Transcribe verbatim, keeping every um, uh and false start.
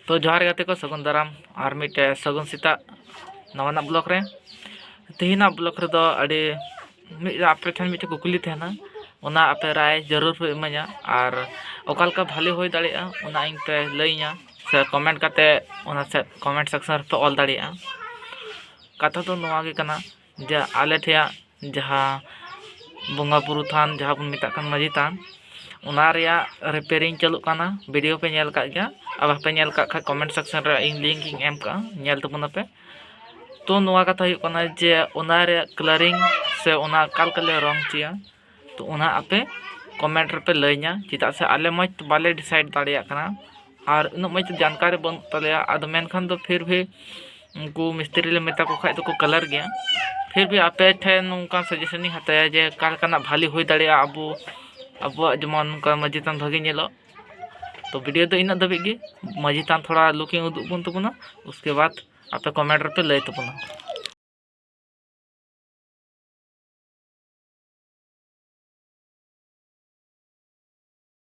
ᱛᱚ ᱡᱚᱦᱟᱨ ᱜᱟᱛᱮ ᱠᱚ, ᱥᱟᱹᱜᱩᱱ ᱫᱟᱨᱟᱢ ᱟᱨ ᱢᱤᱫᱴᱮᱡ ᱥᱟᱹᱜᱩᱱ ᱥᱮᱛᱟᱜ ᱱᱟᱣᱟᱱᱟᱜ ᱵᱞᱚᱜ ᱨᱮ᱾ ᱛᱮᱦᱮᱧᱟᱜ ᱵᱞᱚᱜ ᱨᱮᱫᱚ ᱟᱹᱰᱤ ᱢᱤᱫ ᱟᱯᱮ ᱴᱷᱮᱱ ᱢᱤᱫᱴᱮᱡ ᱠᱩᱠᱞᱤ ᱛᱟᱦᱮᱱᱟ, ᱚᱱᱟ ᱟᱯᱮ ᱨᱟᱭ ᱡᱟᱹᱨᱩᱲ ᱯᱮ ᱤᱢᱟᱹᱧᱟ, ᱟᱨ ᱚᱠᱟ ᱞᱮᱠᱟ ᱵᱷᱟᱞᱮ ᱦᱩᱭ ᱫᱟᱲᱮᱭᱟᱜᱼᱟ ᱚᱱᱟ ᱤᱧ ᱯᱮ ᱞᱟᱹᱭᱟᱹᱧᱟ, ᱥᱮ ᱠᱚᱢᱮᱱᱴ ᱠᱟᱛᱮ ᱚᱱᱟ ᱥᱮ ᱠᱚᱢᱮᱱᱴ ᱥᱮᱠᱥᱚᱱ ᱨᱮᱯᱮ ᱚᱞ ᱫᱟᱲᱮᱭᱟᱜᱼᱟ᱾ ᱠᱟᱛᱷᱟ ᱫᱚ ᱱᱚᱣᱟ ᱜᱮ ᱠᱟᱱᱟ ᱡᱮ ᱟᱞᱮ ᱴᱷᱮᱭᱟᱜ ᱡᱟᱦᱟᱸ ᱵᱚᱸᱜᱟ ᱵᱩᱨᱩ ᱛᱷᱟᱱ, ᱡᱟᱦᱟᱸ ᱵᱚᱱ ᱢᱮᱛᱟᱜ ᱠᱟᱱ ᱢᱟᱹᱡᱷᱤ ᱛᱷᱟᱱ, ᱚᱱᱟ ᱨᱮᱭᱟᱜ ᱨᱤᱯᱮᱭᱟᱨᱤᱝ ᱪᱟᱹᱞᱩᱜ ᱠᱟᱱᱟ᱾ ᱵᱷᱤᱰᱤᱭᱳ ᱯᱮ ᱧᱮᱞ ᱠᱟᱜ ᱜᱮᱭᱟ, ᱟᱨ ᱵᱟᱯᱮ ᱧᱮᱞ ᱠᱟᱜ ᱠᱷᱟᱡ ᱠᱚᱢᱮᱱᱴ ᱥᱮᱠᱥᱚᱱ ᱨᱮ ᱤᱧ ᱞᱤᱝᱠ ᱤᱧ ᱮᱢ ᱠᱟᱜᱼᱟ, ᱧᱮᱞ ᱛᱟᱵᱚᱱ ᱟᱯᱮ᱾ ᱛᱚ ᱱᱚᱣᱟ ᱠᱟᱛᱷᱟ ᱦᱩᱭᱩᱜ ᱠᱟᱱᱟ ᱡᱮ ᱚᱱᱟ ᱨᱮᱭᱟᱜ ᱠᱟᱞᱟᱨᱤᱝ ᱥᱮ ᱚᱱᱟ ᱚᱠᱟ ᱞᱮᱠᱟ ᱞᱮ ᱨᱚᱝ ᱦᱚᱪᱚᱭᱟ, ᱛᱚ ᱚᱱᱟ ᱟᱯᱮ ᱠᱚᱢᱮᱱᱴ ᱨᱮᱯᱮ ᱞᱟᱹᱭᱟᱹᱧᱟ, ᱪᱮᱫᱟᱜ ᱥᱮ ᱟᱞᱮ ᱢᱚᱡᱽ ᱛᱮ ᱵᱟᱞᱮ ᱰᱤᱥᱟᱭᱤᱰ ᱫᱟᱲᱮᱭᱟᱜ ᱠᱟᱱᱟ ᱟᱨ ᱩᱱᱟᱹᱜ ᱢᱚᱡᱽ ᱛᱮ ᱡᱟᱱᱠᱟᱨᱤ ᱵᱟᱹᱱᱩᱜ ᱛᱟᱞᱮᱭᱟ᱾ ᱟᱫᱚ ᱢᱮᱱᱠᱷᱟᱱ ᱫᱚ ᱯᱷᱤᱨ ᱵᱷᱤ ᱩᱱᱠᱩ ᱢᱤᱥᱛᱨᱤ ᱞᱮ ᱢᱮᱛᱟ ᱠᱚ ᱠᱷᱟᱡ ᱫᱚᱠᱚ ᱠᱟᱞᱟᱨ ᱜᱮᱭᱟ᱾ ᱯᱷᱤᱨ ᱵᱷᱤ ᱟᱯᱮ ᱴᱷᱮᱱ ᱱᱚᱝᱠᱟᱱ ᱥᱟᱡᱮᱥᱚᱱ ᱤᱧ ᱦᱟᱛᱟᱭᱟ ᱡᱮ ᱚᱠᱟ ᱞᱮᱠᱟᱱᱟᱜ ᱵᱷᱟᱞᱮ ᱦᱩᱭ ᱫᱟᱲᱮᱭᱟᱜᱼᱟ ᱟᱵᱚ, ᱟᱵᱚᱣᱟᱜ ᱡᱮᱢᱚᱱ ᱱᱚᱝᱠᱟ ᱢᱟᱹᱡᱷᱤ ᱛᱷᱟᱱ ᱵᱷᱟᱜᱮ ᱧᱮᱞᱚᱜ᱾ ᱛᱚ ᱵᱷᱤᱰᱤᱭᱳ ᱫᱚ ᱤᱱᱟᱹᱜ ᱫᱷᱟᱹᱵᱤᱡ ᱜᱮ᱾ ᱢᱟᱹᱡᱷᱤ ᱛᱷᱟᱱ ᱛᱷᱚᱲᱟ ᱞᱩᱠᱤᱝ ᱩᱫᱩᱜ ᱵᱚᱱ ᱛᱟᱵᱚᱱᱟ, ᱩᱥᱠᱮ ᱵᱟᱫ ᱟᱯᱮ ᱠᱚᱢᱮᱱᱴ ᱨᱮᱯᱮ ᱞᱟᱹᱭ ᱛᱟᱵᱚᱱᱟ᱾